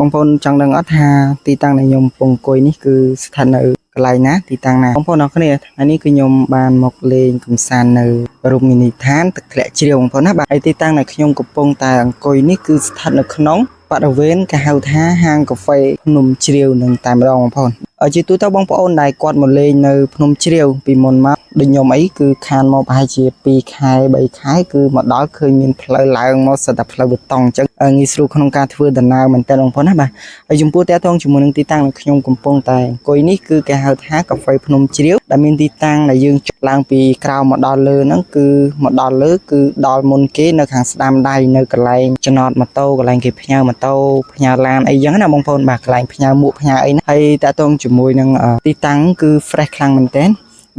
បងប្អូនចង់ដឹងអត់ថាទីតាំងដែលខ្ញុំកំពុងអង្គុយនេះគឺស្ថិតនៅកន្លែងណាទីតាំងណាបងប្អូនអរគ្នាថ្ងៃនេះគឺខ្ញុំបានមកលេងកម្សាន្តនៅរមណីយដ្ឋានទឹកធ្លាក់ជ្រាវបងប្អូនណាបាទហើយទីតាំងដែលខ្ញុំកំពុងតែអង្គុយនេះគឺស្ថិតនៅក្នុងបរិវេណគេហៅថាហាងកាហ្វេភ្នំជ្រាវនឹងតែម្ដងបងប្អូនជាទូទៅបងប្អូនដែលគាត់មកលេងនៅភ្នំជ្រាវពីមុនមកដូចខ្ញុំអីគឺខានមកប្រហែលជា2ខែ3ខែគឺមកដល់ឃើញមានផ្លូវឡើងមកសិតតែផ្លូវបេតុងអញ្ចឹងងាយស្រួលក្នុងការធ្វើដំណើរមែនតើបងប្អូនណាបាទហើយចំពោះតាក់ទងជាមួយនឹងទីតាំងដែលខ្ញុំកំពុងតែអង្គុយនេះគឺគេហៅថាកាហ្វេភ្នំជ្រាវដែលមានទីតាំងដែលយើងចុះឡើងពីក្រោមមកដល់លើហ្នឹងគឺមកដល់លើគឺដល់មុនគេនៅខាងស្ដាំដៃនៅកន្លែងចំណតម៉ូតូកន្លែងគេផ្ញើម៉ូតូផ្ញើឡានអីចឹងណាបងប្អូនបាទកន្លែងផ្ញើមួកផ្ញើអីណាហើយតាក់ទងជាមួយនឹងទីតាំងគឺ fresh ខ្លាំងមែនតើ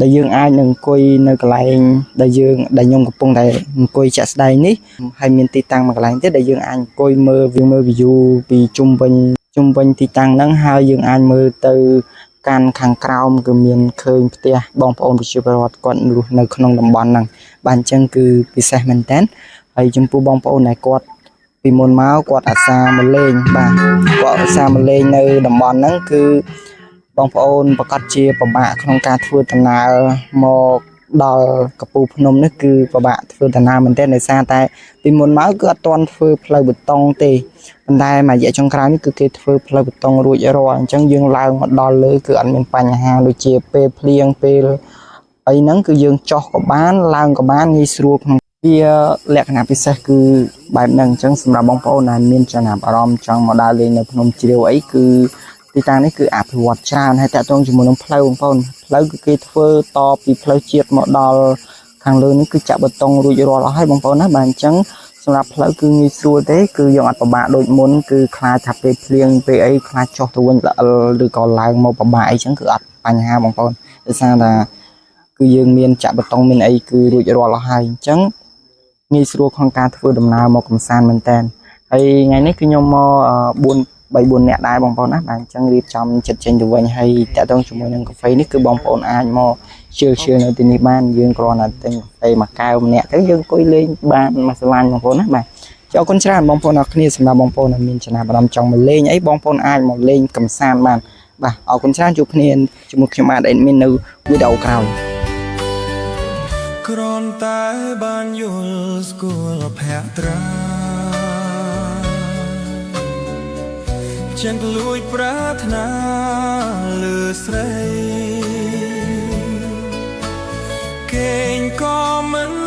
ដែលយើងអាចនឹងអង្គុយនៅកន្លែងដែលយើងដែលខ្ញុំកំពុងតែអង្គុយជាក់ស្ដែងនេះហើយមានទីតាំងមួយកន្លែងទៀតដែលយើងអាចអង្គុយមើលវាមើល view ពីជុំវិញទីតាំងហ្នឹងហើយយើងអាចមើលទៅកាន់ខាងក្រោមគឺមានឃើញផ្ទះបងប្អូនប្រជាពលរដ្ឋគាត់រស់នៅក្នុងតំបន់ហ្នឹងបាទអញ្ចឹងគឺពិសេសមែនតើហើយចំពោះបងប្អូនដែលគាត់ពីមុនមកគាត់អាសាមកលេងបាទគាត់អាសាមកលេងនៅតំបន់ហ្នឹងគឺ បងប្អូនប្រកាសជាពិបាកក្នុងការធ្វើដំណើរមកដល់កពូលភ្នំនេះគឺពិបាកធ្វើដំណើរមែនទែនដោយសារតែពីមុនមកគឺអត់ទាន់ធ្វើផ្លូវបេតុងទេប៉ុន្តែមួយរយៈចុងក្រោយនេះគឺគេធ្វើផ្លូវបេតុងរួចរាល់អញ្ចឹងយើងឡើងមកដល់លើគឺអត់មានបញ្ហាដូចជាពេលភ្លៀងពេលអីហ្នឹងគឺយើងចុះក៏បានឡើងក៏បានងាយស្រួលក្នុងវាលក្ខណៈពិសេសគឺបែបហ្នឹងអញ្ចឹងសម្រាប់បងប្អូនដែលមានចំណាប់អារម្មណ៍ចង់មកដើរលេងនៅភ្នំជ្រាវអីគឺ ទីតាំងនេះគឺអភិវឌ្ឍច្រើនហើយតាក់ទងជាមួយនឹងផ្លូវបងប្អូនផ្លូវគឺគេធ្វើតពីផ្លូវជាតិមកដល់ខាងលើនេះគឺចាក់បេតុងរួចរាល់អស់ហើយបងប្អូនណាបាទអញ្ចឹងសម្រាប់ផ្លូវគឺងាយស្រួលទេគឺយើងអត់ពិបាកដូចមុនគឺខ្លាចថាពេលភ្លៀងពេលអីខ្លាចចុះទៅវិញល្អិលឬក៏ឡើងមកពិបាកអីចឹងគឺអត់បញ្ហាបងប្អូនដោយសារថាគឺយើងមានចាក់បេតុងមានអីគឺរួចរាល់អស់ហើយអញ្ចឹងងាយស្រួលក្នុងការធ្វើដំណើរមកកម្សាន្តមែនតើហើយថ្ងៃនេះគឺខ្ញុំមក4 3 4នាក់ដែរបងប្អូនណាបាទអញ្ចឹងរៀបចំចិត្តចេញទៅវិញហើយតាក់ទងជាមួយនឹងកាហ្វេនេះគឺបងប្អូនអាចមកជឿជឿនៅទីនេះបានយើងគ្រាន់តែទិញកាហ្វេមួយកែវម្នាក់ទៅយើងអង្គុយលេងបានមួយស្លាញ់បងប្អូនណាបាទចអរគុណច្រើនបងប្អូនអរគ្នាសម្រាប់បងប្អូនដែលមានចំណាប់អារម្មណ៍ចង់មកលេងអីបងប្អូនអាចមកលេងកម្សាន្តបានបាទអរគុណច្រើនជួបគ្នាជាមួយខ្ញុំបាទ admin នៅវីដេអូក្រោយ គ្រាន់តែបានយល់ស្គាល់ភក្ត្រាចឹងលួចប្រាថ្នាលើស្រី គេងក៏មិន